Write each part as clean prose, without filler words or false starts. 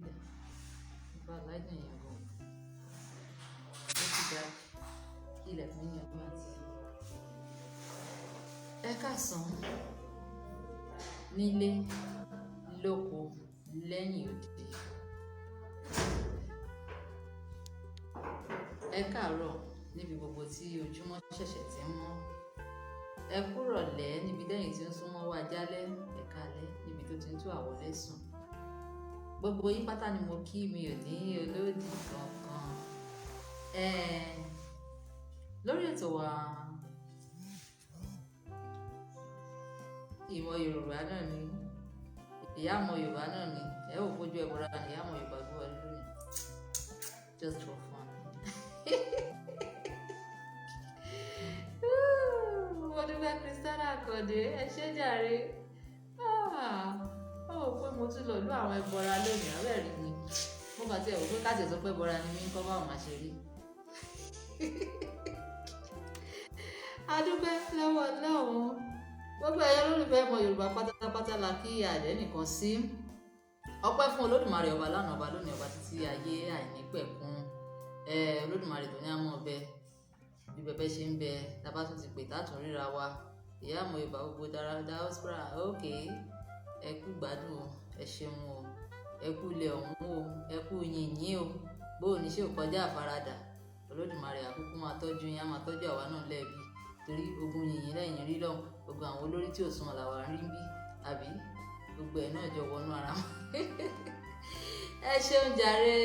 Nípa lightning yẹn gan. Ó ti dark. Kí ilẹ̀kùn yẹn máa ti. Ẹ káàsán nílé, lóko, lẹ́yìn odi. Ẹ káàárọ̀ níbi gbogbo tí ojúmọ́ ṣẹ̀ṣẹ̀ ti ń mọ́. Ẹ kúrọ̀lẹ́ níbi tẹ́yìn tí ń súnmọ́ wá jálẹ̀. Ẹ káalẹ́ níbi tó ti ń tú àwọlé sùn. Gbogbo yín pátá ni mo kí, mi ò ní olódì kankan. Lórí ètò wa ìmọ̀ Yorùbá náà ni, ìyá ọmọ Yorùbá náà ni, ẹ ò fojú ẹbọra ni ìyá ọmọ Yorùbá gbé wọlé lónìí. Just for fun. Mo dúpẹ́ Christiana Akande, ẹ ṣé jàre. Ó wò pé mo tún lọ ìlú àwọn ẹbọra lónìí, àbẹ́ẹ̀ rí mi. Mo kàn tiẹ̀ wò pé ká tiẹ̀ sọ pé ẹbọra ni mí ń kọ́ báwo máa ṣe rí. A dúpẹ́ lọ́wọ́ Ọlọ́run. Gbogbo ẹ̀yẹ olólùfẹ́ ọmọ Yorùbá pátápátá la kí àdé nìkan sí. Ọpẹ́ fún Olódùmarè ọba lánàá, ọba lónìí, ọba títí ayé àìnípẹ̀kun. Olódùmarè tó ní àmọ́ ọbẹ̀ bí bẹbẹ ṣe ń bẹ, tá bá tún ti pè tá tún ríra wa. Ìyá ọmọ Yorùbá gbogbo diaspora, okay, ẹ kú gbádùn o, ẹ ṣeun o, ẹ kú ilẹ̀ ọ̀hún o, ẹ kú yìnyín o. Bó o ní ṣe ò kọjá àfaradà. Olódùmarè àkúkú máa tọ́jú yín, á máa tọ́jú àwa náà lẹ́ẹ̀bí. Torí ogun yìnyín lẹ́yìn rí lọ́hùn, gbogbo àwọn olórí tí ò sunwọ̀n làwa rí ń bí, àbí? Gbogbo ẹ̀ náà jọ wọnú ara wọn. Ẹ ṣeun jàre.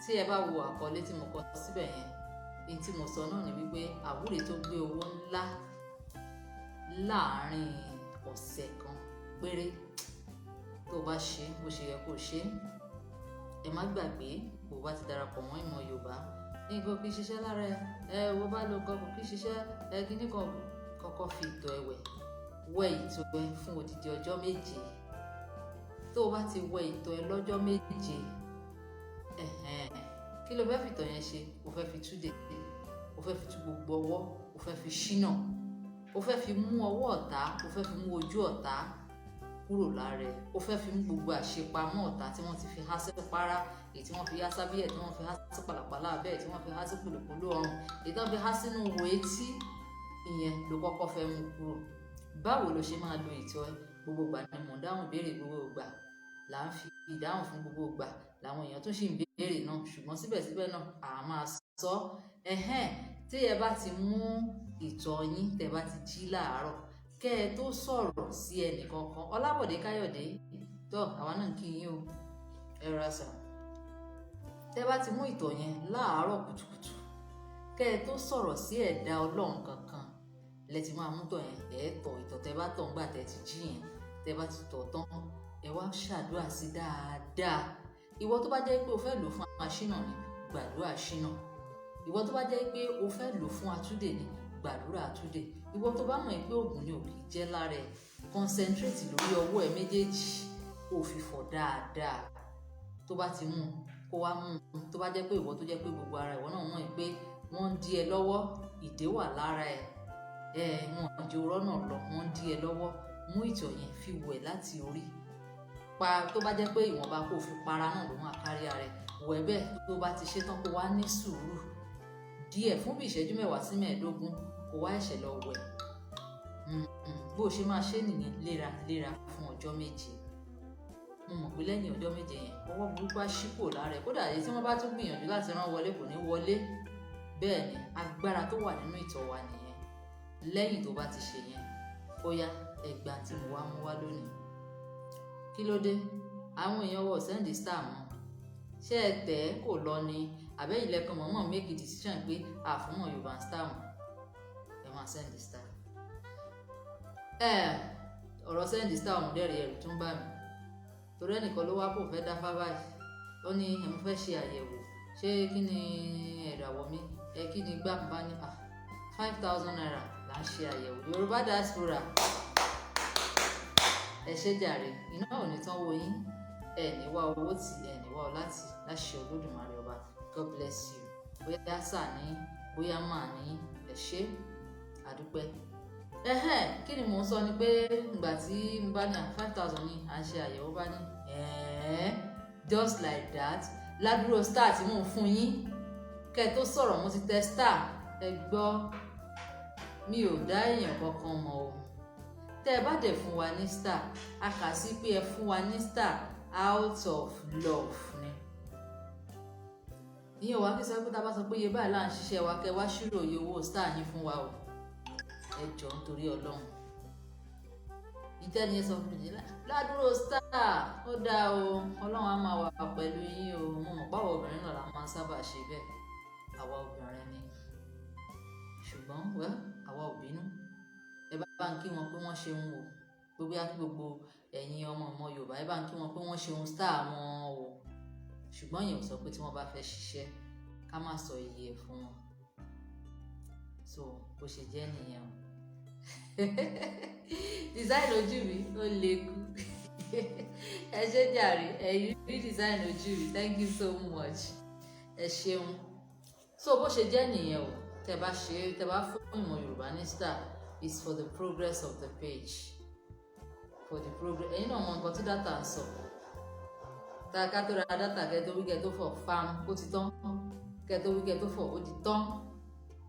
Tí ẹ bá wo àkọlé tí mo kọ síbẹ̀ yẹn, ohun tí mo sọ náà ni wípé àwúre tó gbé owó ńlá láàárín ọ̀sẹ̀ kan péré tó bá ṣe bó ṣe yẹ kó ṣe. Ẹ má gbàgbé bó bá ti darapọ̀ mọ́ ìmọ̀ Yorùbá, nǹkan kì í ṣiṣẹ́ lára ẹ. Ẹ wo bá lo nǹkan kò kì í ṣiṣẹ́, ẹ kíní kan kọ́kọ́ fi ìtọ̀ ẹ wẹ̀. Wẹ ìtọ̀ ẹ fún odidi ọjọ́ méje. Tó o bá ti wẹ ìtọ̀ ẹ lọ́jọ́ méje, kí ló fẹ́ fi ìtọ̀ yẹn ṣe? O fẹ́ fi túdè, o fẹ́ fi tú gbogbo ọwọ́, o fẹ́ fi ṣínà, o fẹ́ fi mú ọwọ́ ọ̀tá, o fẹ́ fi mú ojú ọ̀tá kúrò lára ẹ, o fẹ́ fi mú gbogbo àṣepamọ́ ọ̀tá tí wọ́n ti fi há sí para, èyí tí wọ́n fi há sábíyẹ̀, tí wọ́n fi há sí pàlàpàlà abẹ́, tí wọ́n fi há sí kùlùkùlù ọrùn, èyí tí wọ́n fi há sínú ihò etí, ìyẹn ló kọ́kọ́ fẹ́ mú kúrò. Báwo lo ṣe máa lo ìtọ̀ ẹ? Gbogbo ìgbà ni mò ń dáhùn ìbéèrè, gbogbo ìgbà là ń fi ìdáhùn fún, gbogbo ìgbà làwọn èèyàn tún sì ń béèrè náà, ṣùgbọ́n síbẹ̀síbẹ̀ náà à máa sọ. Tí ẹ bá ti mú ìtọ̀ yín, tẹ bá ti jí láàárọ̀, kẹ́ ẹ tó sọ̀rọ̀ sí ẹnì kankan. Ọlábọ̀dé Káyọ̀dé, tọ́ àwa náà ń kí yín o, ẹ ra sà. Tẹ bá ti mú ìtọ̀ yẹn láàárọ̀ kùtùkùtù, kẹ́ ẹ tó sọ̀rọ̀ sí ẹ̀dá Ọlọ́run kankan, lẹ ti máa mú tọ̀ yẹn. Ẹ tọ̀ ìtọ̀ tẹ bá tọ̀ ńgbà tẹ ti jí yẹn, tẹ bá ti tọ̀ tán, ẹ wá ṣàdúrà sí dáadáa. Ìwọ tó bá jẹ́ pé o fẹ́ lò fún aṣínà ni, gbàdúrà aṣínà. Ìwọ tó bá jẹ́ pé o fẹ́ lò fún atúndè ni, gbàdúrà àtúndè. Ìwọ tó bá mọ̀ pé òògùn ni ò kì í jẹ́ lára ẹ, concentrate lórí ọwọ́ ẹ méjèèjì, kó o fi fọ̀ dáadáa. Tó bá ti mú, kó wá mú. Tó bá jẹ́ pé ìwọ tó jẹ́ pé gbogbo ara ìwọ náà mọ̀ pé wọ́n ń dí ẹ lọ́wọ́, ìdè wà lára ẹ. Wọn ò jẹ́ orọ́ náà lọ, wọ́n ń dí ẹ lọ́wọ́. Mú ìtọ̀ yẹn fi wẹ̀ láti orí. Pa tó bá jẹ́ pé ìwọ̀nba kó o fi para náà ló máa kárí ara ẹ. Wẹ̀ bẹ́ẹ̀, tó bá ti ṣe tán kó wá ní sùúrù díẹ̀ fún bí ìṣẹ́jú mẹ́wàá sí mẹ́ẹ̀ẹ́dógún, kó wá ẹ̀ṣẹ̀ lọ wẹ̀. Bó o ṣe máa ṣe nìyẹn léra léra fún ọjọ́ méje. Mo mọ̀ pé lẹ́yìn ọjọ́ méje yẹn, ọwọ́ burúkú á ṣí kúrò lára ẹ. Kódà èyí tí wọ́n bá tún gbìyànjú láti rán wọlé kò ní wọlé. Bẹ́ẹ̀ ni agbára tó wà nínú ìtọ̀ wa nìyẹn. Lẹ́yìn tó bá ti ṣe yẹn, ó yá ẹgbà tí mo wá mú wá lónìí. Kí ló dé? Àwọn èèyàn wọ̀ send star mọ́. Ṣé ẹ tẹ̀ ẹ́ kò lọ ni? Àbẹ́ ilẹ̀ kan mọ̀ọ́mọ̀ make a decision pé àfúnmọ̀ Yorùbá star mọ́. Ẹ máa send star. Ọ̀rọ̀ send star ọ̀hún dẹ́rẹ̀ ẹ̀rù tún bá mi. Torí ẹnìkan ló wá kó fẹ́ dáfá báyìí. Ó ní mo fẹ́ ṣe àyẹ̀wò. Ṣé kí ni ìràwọ̀ mi? Ẹ kí ni gbà bá ní? 5,000 naira là ń ṣe àyẹ̀wò. Yorùbá diaspora. Ẹ ṣé jàre. Iná ò ní tán wo yín. Ẹ ní wá owó tì, ẹ ní wá ọlá tì láṣẹ Olódùmarè ọba. God bless you. Bóyá sà ní, bóyá mà ní, ẹ ṣé. Àdúpẹ́. Ẹhẹ́n, kí ni mò ń sọ ni pé ìgbà tí mo bá ní 5,000 ní à ń ṣe àyẹ̀wò, bá ní ẹ̀ẹ́n, just like that, ládùúrò star tí mò ń fún yín, kẹ́ ẹ tó sọ̀rọ̀ mo ti tẹ star. Ẹ gbọ́, mi ò dá èèyàn kankan mọ̀ o. Tẹ́ ẹ bá dẹ̀ fún wa ní star, a kà sí pé ẹ fún wa ní star out of love ni. Ìyẹn wàá kí sọ pé tá a bá sọ pé iye báyìí là ń ṣiṣẹ́ wa, kẹ́ wá ṣírò iye owó star yín fún wa o. Ẹ jọ̀ọ́, nítorí Ọlọ́run. Ìtẹ́ni sọ fún mi ládùúrò star, ó dáa o, Ọlọ́run á máa wà pẹ̀lú yín o. Mo mọ̀ páwọ̀ obìnrin náà la máa ń sábà ṣe bẹ́ẹ̀, àwa obìnrin ni. Ṣùgbọ́n wẹ́, àwa ò bínú. Ẹ bá ń kí wọn pé wọ́n ṣeun o. Gbogbo yá kí gbogbo ẹ̀yin ọmọ ọmọ Yorùbá, ẹ bá ń kí wọn pé wọ́n ṣeun star wọn o. Ṣùgbọ́n yẹn ò sọ pé tí wọ́n bá fẹ́ ṣiṣẹ́, ká má sọ iye ẹ̀ fún wọn. So bó ṣe jẹ́ nìyẹn o. Design ojú mi ó le kú. Ẹ ṣé jàre, ẹ̀yin rí design ojú mi. Thank you so much, ẹ ṣeun. So bó ṣe jẹ́ nìyẹn o. Tẹ́ bá ṣe, tẹ́ bá fún Ìmọ̀ Yorùbá ní star, is for the progress of the page, for the progress. Ẹ̀yin náà mọ nǹkan tí data ń sọ. Tá a ká tó ra data, kẹ́ tó wí kẹ́ tó fọ̀, fam, ó ti tán. Kẹ́ tó wí kẹ́ tó fọ̀, ó ti tán.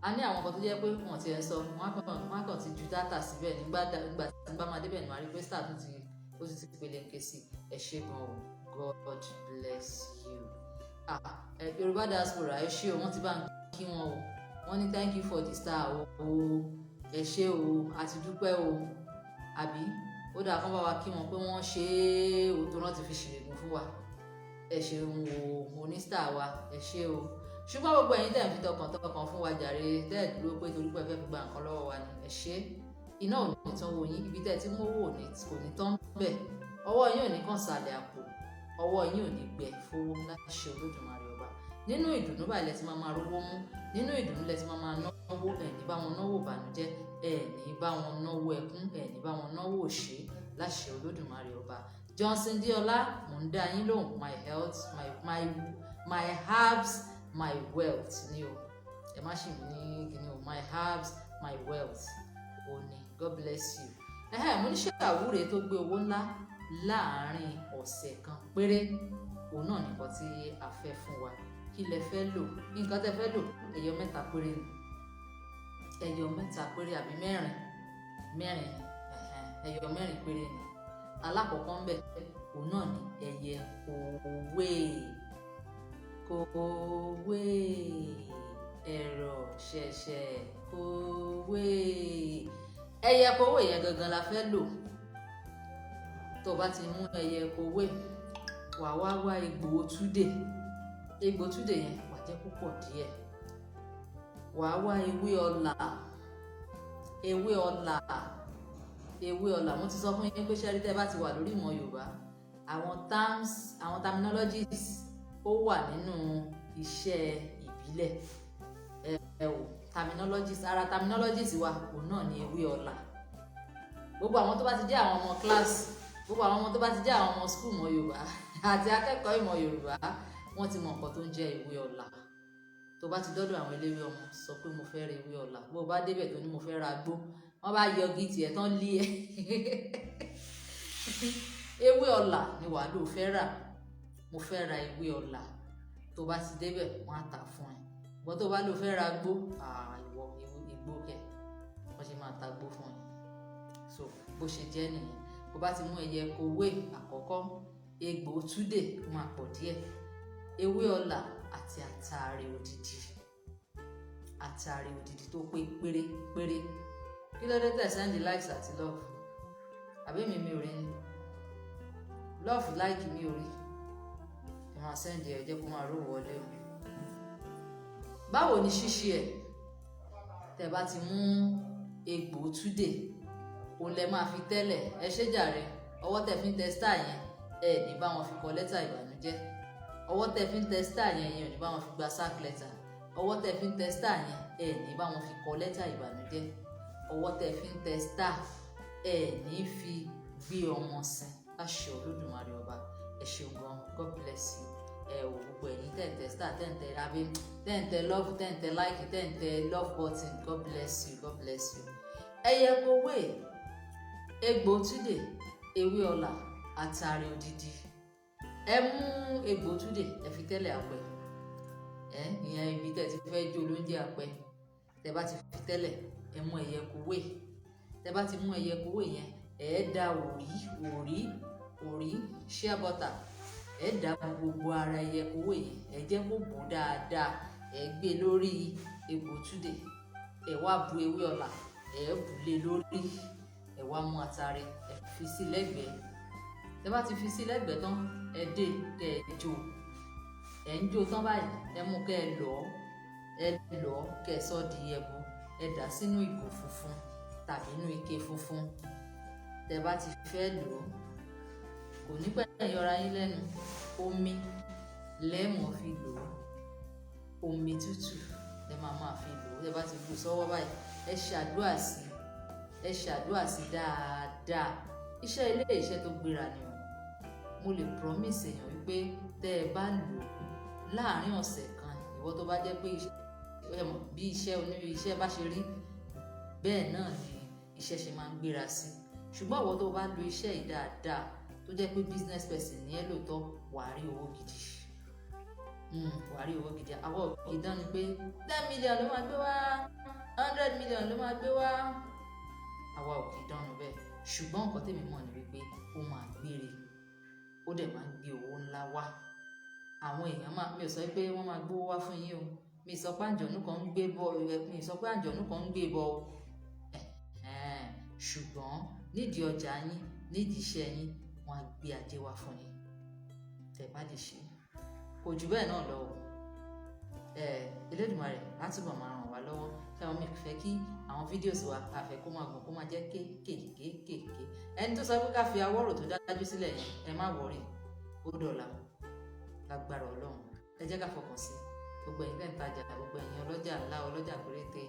A ní àwọn kan tó jẹ́ pé wọ́n ti ẹ̀ sọ, wọ́n á kàn ti ju data síbẹ̀. Nígbà nígbà tí bá máa débẹ̀ ní, wàá rí pé star tún ti ó ti peléke sí. Ẹ ṣé gan o, God bless you. Ah, Yorùbá diaspora, ẹ ṣé o. Wọ́n ti bá ń kí wọn o. Wọ́n ní thank you for the star o. Ẹ ṣé o, a ti dúpẹ́ o. Àbí ó dáa kán bá wa kí wọn pé wọ́n ṣe é o, tó náà ti fi ṣèrègùn fún wa. Ẹ ṣeun o, oní star wa, ẹ ṣé o. Ṣùgbọ́n gbogbo ẹ̀yin tẹ̀ ń fi tọkàntọkàn fún wa jàre, tẹ́ ẹ̀ dúró pé torí pé ẹ fẹ́ fi gba nǹkan lọ́wọ́ wa ni, ẹ ṣé. Iná ò ní tán wo yín, ibi tẹ́ ẹ ti mówó kò ní tán bẹ́ẹ̀. Ọwọ́ yín ò ní kàn sàlẹ̀ àpò, ọwọ́ yín ò ní gbẹ fowó láṣẹ Olódùmarè ọba. Nínú ìdùnnú báyìí lẹ ti máa máa rówó mú, nínú ìdùnnú lẹ ti máa máa náwó. Ẹ̀ ní bá wọn náwó ìbànújẹ́, ẹ̀ ní bá wọn náwó ẹkún, ẹ̀ ní bá wọn náwó òṣè láṣẹ Olódùmarè ọba. Johnson Diola, mò ń dá yín lóhùn. My health, my herbs, my wealth ni o. Ẹ má ṣì mí ní kíní o. My herbs, my wealth o ní. God bless you. Ẹhẹ́, mo ní ṣe àwúre tó gbé owó ńlá láàárín ọ̀sẹ̀ kan péré, òun náà nìkan tí a fẹ́ fún wa. Kí lẹ fẹ́ lò? Nǹkan tẹ́ fẹ́ lò, ẹyọ mẹ́ta péré ni. Ẹyọ mẹ́ta péré àbí mẹ́rin? Mẹ́rin ni. Ẹyọ mẹ́rin péré ni. Alákọ̀ọ́kọ́ ń bẹ̀, òun náà ni ẹyẹ kòwé kòwé, ẹ̀rọ ṣẹ̀ṣẹ̀ kòwé. Ẹyẹ kòwé yẹn gangan la fẹ́ lò. Tó o bá ti mú ẹyẹ kòwé, wà wá wá egbò túdè. Egbò túdè yẹn, wà jẹ́ púpọ̀ díẹ̀. Wà wá ewé ọlà, ewé ọlà, ewé ọlà. Mo ti sọ fún yín pé ṣẹ́rí, tẹ́ bá ti wà lórí Ìmọ̀ Yorùbá, àwọn terms, àwọn terminologies, ó wà nínú iṣẹ́ ìbílẹ̀. Ẹ wò, terminologies, ara terminologies wa, òun náà ni ewé ọlà. Gbogbo àwọn tó bá ti jẹ́ àwọn ọmọ class, gbogbo àwọn ọmọ tó bá ti jẹ́ àwọn ọmọ school Ìmọ̀ Yorùbá àti akẹ́kọ̀ọ́ Ìmọ̀ Yorùbá, wọ́n ti mọ nǹkan tó ń jẹ́ ewé ọlà. Tó bá ti dọ́dọ̀ àwọn eléwé ọmọ, sọ pé mo fẹ́ ra ewé ọlà. Bó o bá débẹ̀ tó ní mo fẹ́ ra gbó, wọ́n bá yọ gìtì ẹ̀ tán lé ẹ. Ewé ọlà ni wàá lò fẹ́ rà. Mo fẹ́ ra ewé ọlà. Tó bá ti débẹ̀, wọ́n á tà fún ẹ. Ìwọ tó bá lò fẹ́ ra gbó, ìwọ igbó kẹ, wọ́n ṣe máa ta gbó fún ẹ. So bó ṣe jẹ́ nìyẹn. Bó bá ti mú ẹyẹ kowé àkọ́kọ́, egbò túdè, ó máa pọ̀ díẹ̀, ewé ọlà àti àtàrè òdìdí, àtàrè òdìdí tó pé péré péré. Kí ló dé tẹ̀ send likes àti love? Àbí mi ò rí ni? Love, like, mi ò rí. Ẹ máa send ẹ, jẹ́ kó máa ró wọlé o. Báwo ni ṣíṣe ẹ̀? Tẹ́ bá ti mú egbò túdè, òun lẹ máa fi tẹ́lẹ̀. Ẹ ṣé jàre. Ọwọ́ tẹ́ fi ń tẹ star yẹn, ẹ ní bá wọn fi kọ lẹ́tà ìbànújẹ́. Ọwọ́ tẹ́ fi ń tẹ star yẹn, yẹn ò ní bá wọn fi gba sack letter. Ọwọ́ tẹ́ fi ń tẹ star yẹn, ẹ ní bá wọn fi kọ lẹ́tà ìbànújẹ́. Ọwọ́ tẹ́ fi ń tẹ star, ẹ ní fi gbé ọmọ sin láṣẹ Olódùmarè ọba. Ẹ ṣeun gan, God bless you. Ẹ wò, gbogbo ẹ̀yin tẹ̀ ń tẹ star, tẹ̀ ń tẹ àbí tẹ̀ ń tẹ love, tẹ̀ ń tẹ like, tẹ̀ ń tẹ love button, God bless you, God bless you. Ẹyẹ kowé, egbò túdè, ewé ọlà, àtàrí odidi. Ẹ mú egbò túdè, ẹ fi tẹ́lẹ̀ apẹ. Ẹ ìyẹn ibi tẹ́ ti fẹ́ jó lóúnjẹ apẹ. Tẹ́ bá ti fi tẹ́lẹ̀, ẹ mú ẹyẹ kowé. Tẹ́ bá ti mú ẹyẹ kowé yẹn, ẹ da òrí òrí òrí shea butter, ẹ dà gbogbo ara ẹyẹ kowé yẹn, ẹ jẹ́ kó bò dáadáa. Ẹ gbé lórí egbò túdè, ẹ wá bu ewé ọlà, ẹ bù lé lórí, ẹ wá mú atare, ẹ fi sí lẹ́gbẹ̀ẹ́. Tẹ́ bá ti fi sí lẹ́gbẹ̀ẹ́ tán, ẹ dé kẹ́ ẹ jó. Ẹ ń jó tán báyìí, ẹ mú kẹ́ ẹ lọ̀, ẹ lọ̀ kẹ́ ẹ sọ di ẹbu. Ẹ dà sínú ìgò funfun tàbí inú ike funfun. Tẹ́ bá ti fẹ́ lò ó, kò ní pẹ́ yọra yín lẹ́nu. Omi lẹ́ẹ̀mọ́ fi lò ó, omi tútù lẹ máa fi lò ó. Tẹ́ bá ti bu sọ́wọ́ báyìí, ẹ ṣàdúrà sí, ẹ ṣàdúrà sí dáadáa. Iṣẹ́ ilé iṣẹ́ tó gbéra ni o. Mo lè promise èèyàn wípé tẹ́ ẹ bá lò ó láàárín ọ̀sẹ̀ kan, ìwọ tó bá jẹ́ pé ẹ mọ̀ bí iṣẹ́ onírú iṣẹ́ bá ṣe rí, bẹ́ẹ̀ náà ni iṣẹ́ ṣe máa ń gbéra sí. Ṣùgbọ́n ìwọ tó bá lo iṣẹ́ yìí dáadáa, tó jẹ́ pé business person ní ẹ lóòótọ́, wàá rí owó gidi. Wàá rí owó gidi. Àwọn ìdán ni pé 10 million ló máa gbé wá, 100 million ló máa gbé wá. Àwa ò kì í dánnu bẹ́ẹ̀. Ṣùgbọ́n nǹkan tèmi mọ̀ ni wípé ó máa gbére, ó dẹ̀ máa ń gbé owó ńlá wá. Àwọn èèyàn máa, mi ò sọ pé wọ́n máa gbówó wá fún yín o. Mi sọ pé àǹjọ̀nú kan ń gbé bọ̀, mi sọ pé àǹjọ̀nú kan ń gbé bọ̀ o. Ṣùgbọ́n nídìí ọjà yín, nídìí iṣẹ́ yín, wọ́n á gbé ajé wá fún yín tẹ́ bá lè ṣe. Kò jù bẹ́ẹ̀ náà lọ o. Elédùmarè á túbọ̀ máa ràn wá lọ́wọ́. Ṣé àwọn mi fẹ́ kí àwọn videos wa a fẹ́ kó máa gùn, kó máa jẹ́ kéékèèké. Ẹni tó sọ pé ká fi awọ́rò tó dájú sílẹ̀ yẹn, ẹ má worry, ó dọ̀la lágbára Ọlọ́run. Ẹ jẹ́ ká fọkàn sí. Gbogbo ẹ̀yin tẹ́ ń tajà, gbogbo ẹ̀yin ọlọ́jà ńlá, ọlọ́jà péréte,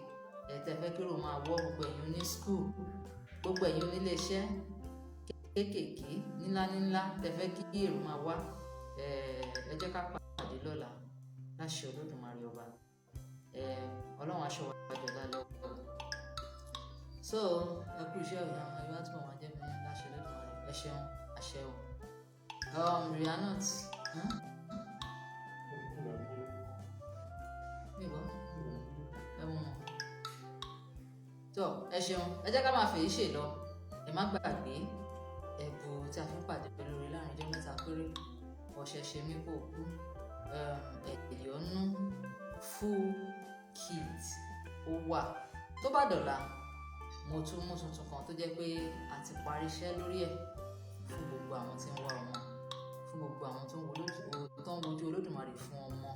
ẹ̀ tẹ́ fẹ́ kérò máa wọ́, gbogbo ẹ̀yin oní school, gbogbo ẹ̀yin onílé iṣẹ́ kéékèèké, nílá nílá, tẹ́ fẹ́ kí èrò máa wá, ẹ jẹ́ ká pàdé lọ́la láṣẹ Olódùmarè ọba. Ọlọ́run aṣọ wa jọ̀dá lọ. So ẹ kú iṣẹ́ òyìn, àwọn ìwà tí mo máa jẹ́ fún yín láṣẹ Olódùmarè. Ẹ ṣeun, àṣẹ o. Rihanna, mi gbọ́ ẹ mú wọn tó. Ẹ ṣeun, ẹ jẹ́ ká máa fèyí ṣe lọ. Ẹ má gbàgbé ẹ̀bù tí a fi ń pàdé lórí láàrin ọjọ́ 3 péré. Ọṣẹ ṣe mí kó kú, ẹ̀yọ́nú full kit ó wà. Tó bá dọ̀la, mo tún mú tuntun kan tó jẹ́ pé a ti parí iṣẹ́ lórí ẹ̀ fún gbogbo àwọn tí ń wá ọmọ, fún gbogbo àwọn tó ń wojú Olódùmarè fún ọmọ.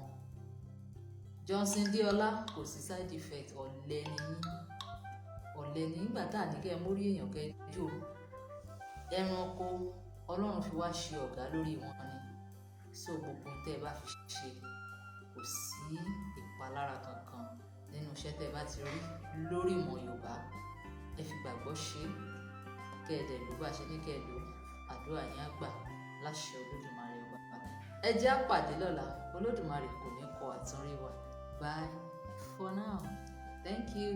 Johnson Déọlá, kò sí side effect. Ọ̀lẹ ni yín, ọ̀lẹ ni nígbà tá à ní kẹ́ ẹ mórí èèyàn kẹ́ ẹ jó. Ẹranko Ọlọ́run fi wá ṣe ọ̀gá lórí wọn ni. So gbogbo ohun tẹ́ ẹ bá fi ṣe, kò sí ìpalára kankan nínú iṣẹ́ tẹ́ ẹ bá ti rí lórí ìmọ̀ Yorùbá. Ẹ fi gbàgbọ́ ṣe, kẹ́ ẹ dẹ̀ ló bá ṣe ní kẹ́ ẹ lò. Àdúrà yín á gbà láṣẹ Olódùmarè ọba. Ẹ jẹ́ á pàdé lọ́la. Olódùmarè kò ní kọ àtúnrí wa. Bye for now, thank you.